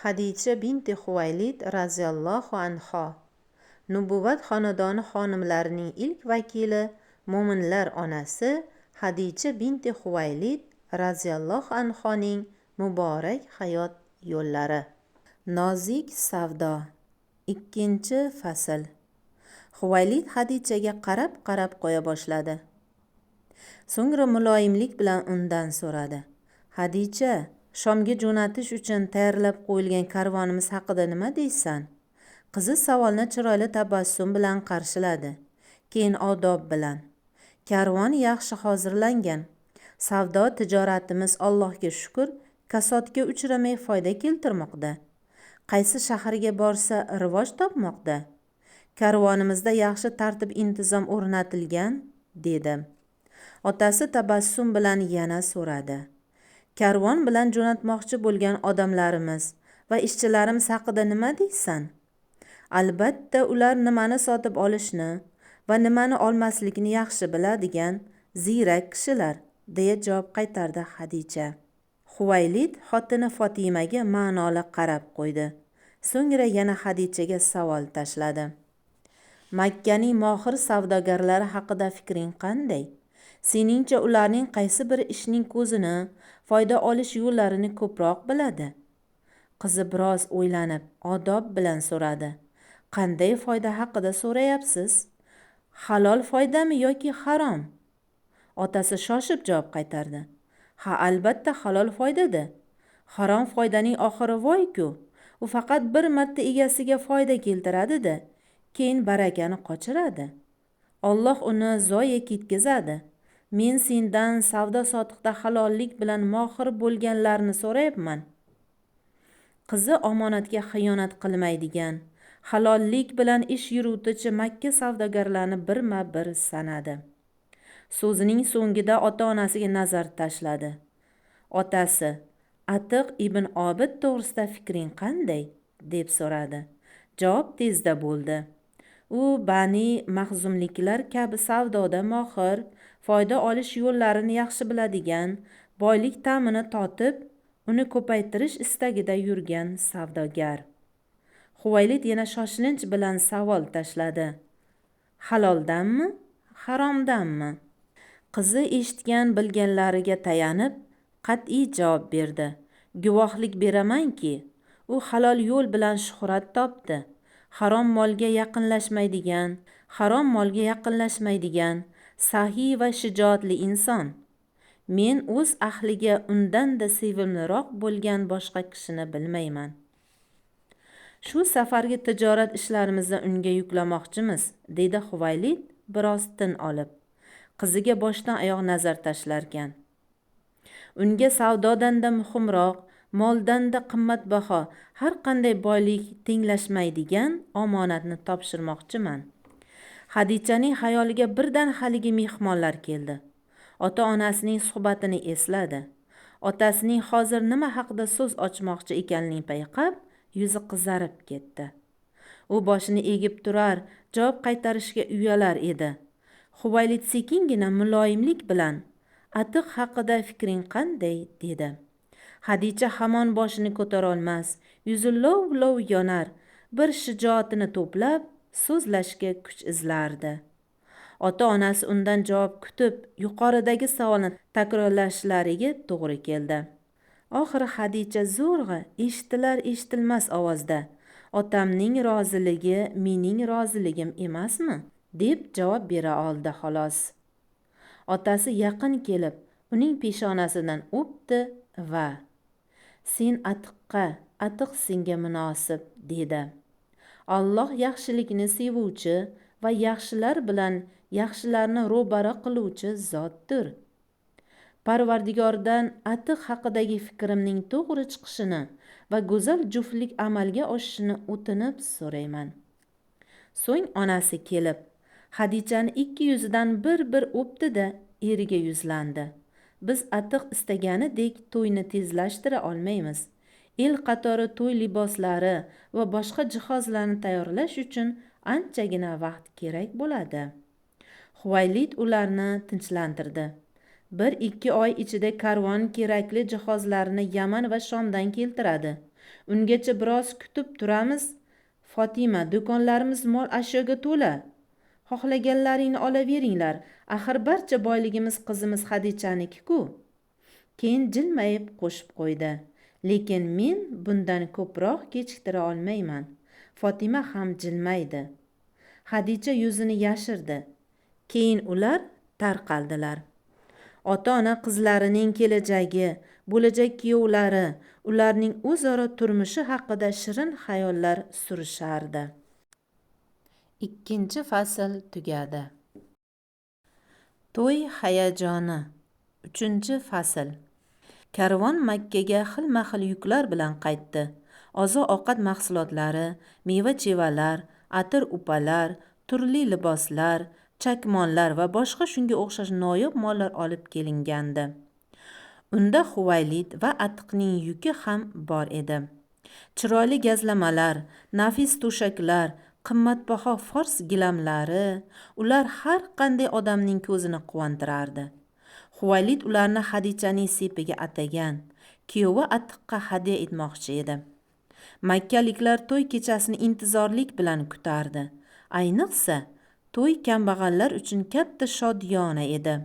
Hadicha binti Huvaylid roziyallohu anho. Nubuvvat xonadoni xonimlarining ilk vakili, mo'minlar onasi Hadicha binti Huvaylid roziyallohu anhoning muborak hayot yo'llari. Nozik savdo. 2-fasl. Huvaylid Hadichaga qarab-qarab qo'ya boshladi. So'ngra muloyimlik bilan undan so'radi. Hadicha, Shomga jo'natish uchun tayyorlab qo'yilgan karvonimiz haqida nima deysan? Qizi savolni chiroyli tabassum bilan qarshiladi. Keyin odob bilan: Karvon yaxshi hozirlangan. Savdo tijoratimiz Allohga shukr, kasodga uchramay foyda keltirmoqda. Qaysi shaharga borsa rivoj topmoqda. Karvonimizda yaxshi tartib-intizom o'rnatilgan, dedi. Otasi tabassum bilan yana so'radi. Karvon bilan jo'natmoqchi bo'lgan odamlarimiz va ishchilarimiz haqida nima deysan? Albatta, ular nimani sotib olishni va nimani olmaslikni yaxshi biladigan ziyrak kishilar, deya javob qaytardi Hadicha. Huvaylid xotini Fotimaga ma'noli qarab qo'ydi. So'ngra yana Hadichaga savol tashladi. Makkaning mohir savdogarlari haqida fikring qanday? Seningcha ularning qaysi bir ishning ko'zini, foyda olish yo'llarini ko'proq biladi? Qizi biroz o'ylanib, odob bilan so'radi. Qanday foyda haqida so'rayapsiz? Halol foydami yoki harom? Otasi shoshib javob qaytardi. Ha, albatta halol foydada. Harom foydaning oxiri voy-ku. U faqat bir marta egasiga foyda keltiradi-da, keyin barakani qochiradi. Alloh uni zoya ketkazadi. Men sendan savdo-sotiqda halollik bilan mohir bo'lganlarni so'rayapman. Qizi omonatga xiyonat qilmaydigan, halollik bilan ish yurituvchi Makka savdogarlarini birma-bir sanadi. So'zining so'ngida ota-onasiga nazar tashladi. Otasi: Atiq ibn Obid to'g'risida fikring qanday? Deb so'radi. Javob tezda bo'ldi. U Bani Mahzumliklar kabi savdoda mohir, foyda olish yo'llarini yaxshi biladigan, boylik ta'mini totib, uni ko'paytirish istagida yurgan savdogar. Huvaylid yana shoshilinch bilan savol tashladi. Haloldanmi, haromdanmi? Qizi eshitgan bilganlariga tayanib, qat'iy javob berdi. Guvohlik beramanki, u halol yo'l bilan shuhrat topdi. Harom molga yaqinlashmaydigan, sahiy va shijoatli inson. Men o'z ahliga undan-da sevimliroq bo'lgan boshqa kishini bilmayman. Shu safargi tijorat ishlarimizni unga yuklamoqchimiz, dedi Huvaylid biroz tin olib. Qiziga boshdan oyoq nazar tashlarkan. Unga savdodan-da muhimroq, moldan-da qimmatbaho, har qanday boylik tenglashmaydigan omonatni topshirmoqchiman. Hadichaning xayoliga birdan haligi mehmonlar keldi. Ota-onasining suhbatini esladi. Otasining hozir nima haqida so'z ochmoqchi ekanligini payqab, yuzi qizarib ketdi. U boshini egib turar, javob qaytarishga uyalar edi. Huvaylid sekingina muloyimlik bilan: Atiq haqida fikring qanday? Dedi. Hadicha hamon boshini ko'tara olmas, yuzi lov-lov yonar, bir shijoatini to'plab, so'zlashga kuch izlardi. Ota-onasi undan javob kutib, yuqoridagi savolni takrorlashlariga to'g'ri keldi. Oxiri Hadicha zo'rg'a eshitilar eshitilmas ovozda: Otamning roziligi mening roziligim emasmi? Deb javob bera oldi xolos. Otasi yaqin kelib, uning peshonasidan o'pdi va sen Atiqqa, Atiq senga munosib, dedi. Alloh yaxshilikni sevuvchi va yaxshilar bilan yaxshilarni ro'baro qiluvchi zotdir. Parvardigordan Atiq haqidagi fikrimning to'g'ri chiqishini va go'zal juftlik amalga oshishini o'tinib so'rayman. So'ng onasi kelib, Hadichani ikki yuzidan bir-bir o'pdi-da, eriga yuzlandi. Biz Atiq istaganidek to'yni tezlashtira olmaymiz. El qatori to'y liboslari va boshqa jihozlarni tayyorlash uchun anchagina vaqt kerak bo'ladi. Huvaylid ularni tinchlantirdi. 1-2 oy ichida karvon kerakli jihozlarni Yaman va Shomdan keltiradi. Ungacha biroz kutib turamiz. Fotima, do'konlarimiz mol ashyoga to'la. Xohlaganlaringni olaveringlar. Axir barcha boyligimiz qizimiz Xadichaniki-ku. Keyin jilmayib qo'shib qo'ydi. Lekin men bundan ko'proq kechiktira olmayman. Fotima ham jilmaydi. Xadicha yuzini yashirdi. Keyin ular tarqaldilar. Ota-ona qizlarining kelajagi, bo'lajak kuyovlari, ularning o'zaro turmushi haqida shirin xayollar surishardi. 2 fasl tugadi. To'y hayajoni. 3 fasl. Karvon Makkaga xilma-xil yuklar bilan qaytdi. Oziq-ovqat mahsulotlari, meva-chevalar, atir-upalar, turli liboslar, chakmonlar va boshqa shunga o'xshash noyob mollar olib kelingandi. Unda Huvaylid va Atiqning yuki ham bor edi. Chiroyli gazlamalar, nafis to'shaklar, qimmatbaho fors gilamlari, ular har qanday odamning ko'zini quvontirardi. Huvaylid ularni Xadichaning sepiga atagan, kuyovi Atiqqa hadya etmoqchi edi. Makkaliklar to'y kechasini intizorlik bilan kutardi. Ayniqsa, to'y kambag'allar uchun katta shodiyona edi.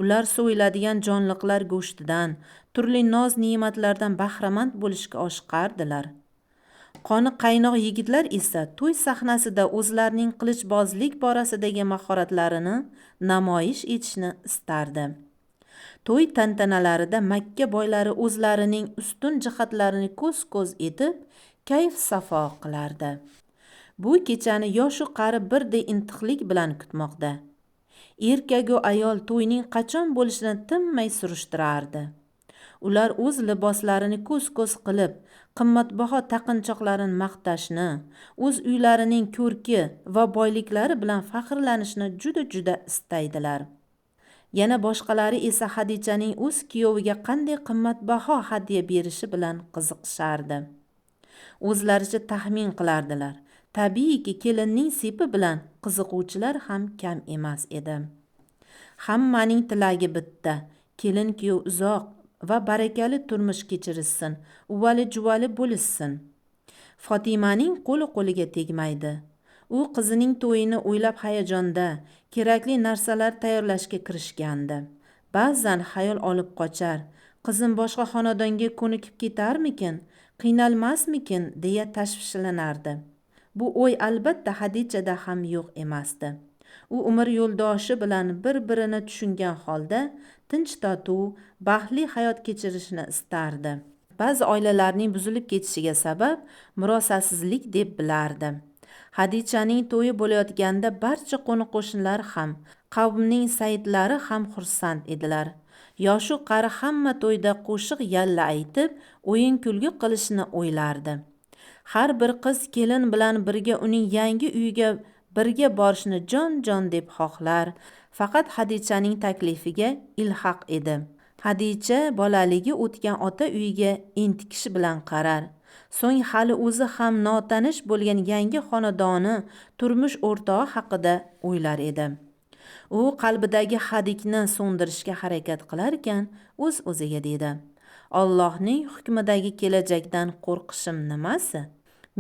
Ular so'yiladigan jonliqlar go'shtidan, turli noz-ne'matlardan bahramand bo'lishga oshiqardilar. Qoni qaynoq yigitlar esa to'y sahnasida o'zlarining qilichbozlik borasidagi mahoratlarini namoyish etishni istardi. To'y tantanalarida Makka boylari o'zlarining ustun jihatlarini ko'z-ko'z etib, kayf-safo qilardi. Bu kechani yoshu qari birdek intiqlik bilan kutmoqda. Erkagu ayol to'yning qachon bo'lishini tinmay surishtirardi. Ular o'z liboslarini ko'z-ko'z qilib, qimmatbaho taqinchoqlarini maqtashni, o'z uylarining ko'rki va boyliklari bilan faxrlanishni juda-juda istaydilar. Yana boshqalari esa Xadichaning o'z kuyoviga qanday qimmatbaho hadya berishi bilan qiziqishardi. O'zlaricha taxmin qilardilar. Tabiiyki, kelinning sepi bilan qiziquvchilar ham kam emas edi. Hammaning tilagi bitta: kelin kuyov uzoq va barakali turmush kechirishsin, uvali-juvali bo'lishsin. Fotimaning qo'li qo'liga tegmaydi. U qizining to'yini o'ylab hayajonda, kerakli narsalar tayyorlashga kirishgandi. Ba'zan xayol olib qochar, qizim boshqa xonadonga ko'nikib ketarmikin, qiynalmasmikin deya tashvishlanardi. Bu o'y albatta Xadichada ham yo'q emasdi. U umr yo'ldoshi bilan bir-birini tushungan holda tinch totuv, baxtli hayot kechirishni istardi. Ba'zi oilalarning buzilib ketishiga sabab murosasizlik deb bilardi. Xadichaning to'yi bo'layotganda barcha qo'ni-qo'shnilar ham, qavmning sayidlari ham xursand edilar. Yoshu qari hamma to'yda qo'shiq yalla aytib, o'yin-kulgi qilishni o'ylardi. Har bir qiz kelin bilan birga uning yangi uyiga birga borishni jon-jon deb xohlar. Faqat Xadichaning taklifiga ilhaq edi. Xadicha bolaligi o'tgan ota uyiga entikish bilan qarar. So'ng hali o'zi ham notanish bo'lgan yangi xonadoni, turmush o'rtog'i haqida o'ylar edi. U qalbidagi hadikni so'ndirishga harakat qilarkan, o'z-o'ziga dedi: Allohning hukmidagi kelajakdan qo'rqishim nimasi?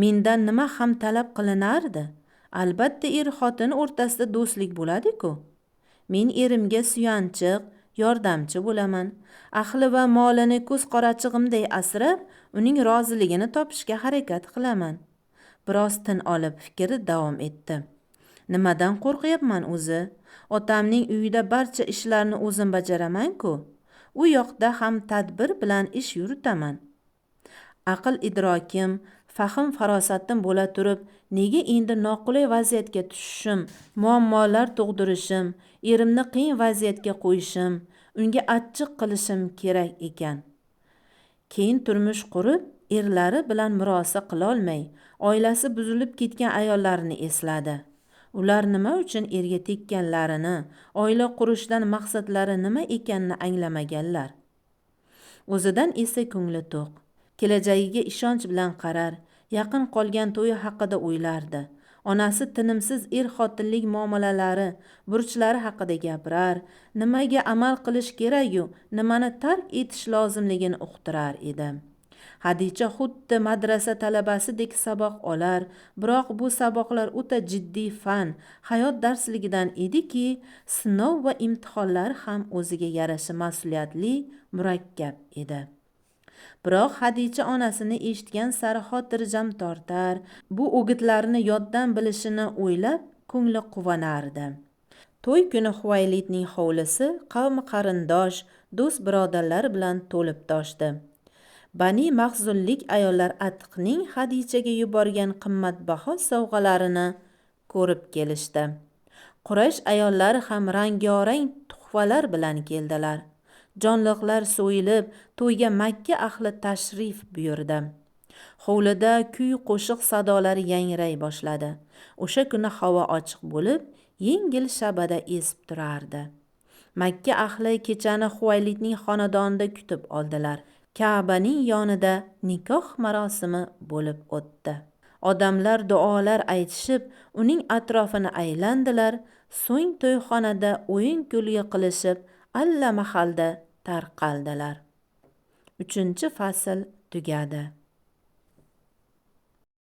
Mendan nima ham talab qilinardi? Albatta er-xotin o'rtasida do'stlik bo'ladi-ku. Men erimga suyanchiq, yordamchi bo'laman. Ahli va molini ko'z qorachig'imday asrab, uning roziligini topishga harakat qilaman. Biroz tin olib fikri davom etdi. Nimadan qo'rqyapman o'zi? Otamning uyida barcha ishlarni o'zim bajaraman-ku. U yoqda ham tadbir bilan ish yuritaman. Aql idrokim, fahm farosatim bo'la turib, nega endi noqulay vaziyatga tushishim, muammolar tug'dirishim, erimni qiyin vaziyatga qo'yishim, unga achchiq qilishim kerak ekan? Keyin turmush qurib, erlari bilan murosa qilolmay, oilasi buzilib ketgan ayollarni esladi. Ular nima uchun erga tekkanlarini, oila qurishdan maqsadlari nima ekanini anglamaganlar. O'zidan esa ko'ngli to'q, kelajagiga ishonch bilan qarar, yaqin qolgan to'yi haqida o'ylardi. Onasi tinimsiz er-xotinlik muomalalari, burchlari haqida gapirar, nimaga amal qilish kerak-yu, nimani tark etish lozimligini uqtirar edi. Hadicha xuddi madrasa talabasidek saboq olar, biroq bu saboqlar o'ta jiddiy fan, hayot darsligidan ediki, sinov va imtihonlari ham o'ziga yarasha mas'uliyatli, murakkab edi. Biroq Hadicha onasini eshitgan sari xotirjam tortar, bu o'gitlarni yoddan bilishini o'ylab ko'ngli quvonardi. To'y kuni Huvaylidning hovlisi qavmi qarindosh, do'st birodarlar bilan to'lib toshdi. Bani Maxzunlik ayollar Atiqning Hadichaga yuborgan qimmatbaho sovg'alarini ko'rib kelishdi. Quraysh ayollari ham rangorang tuhfalar bilan keldilar. Jonliqlar so'yilib, to'yga Makka ahli tashrif buyurdi. Hovlida kuy qo'shiq sadolari yangray boshladi. O'sha kuni havo ochiq bo'lib, yengil shabada esib turardi. Makka ahli kechani Huvaylidning xonadonida kutib oldilar. Ka'baning yonida nikoh marosimi bo'lib o'tdi. Odamlar duolar aytishib, uning atrofini aylandilar, so'ng to'yxonada o'yin-kulgi qilishib, allamahalda tarqaldilar. 3-fasl tugadi.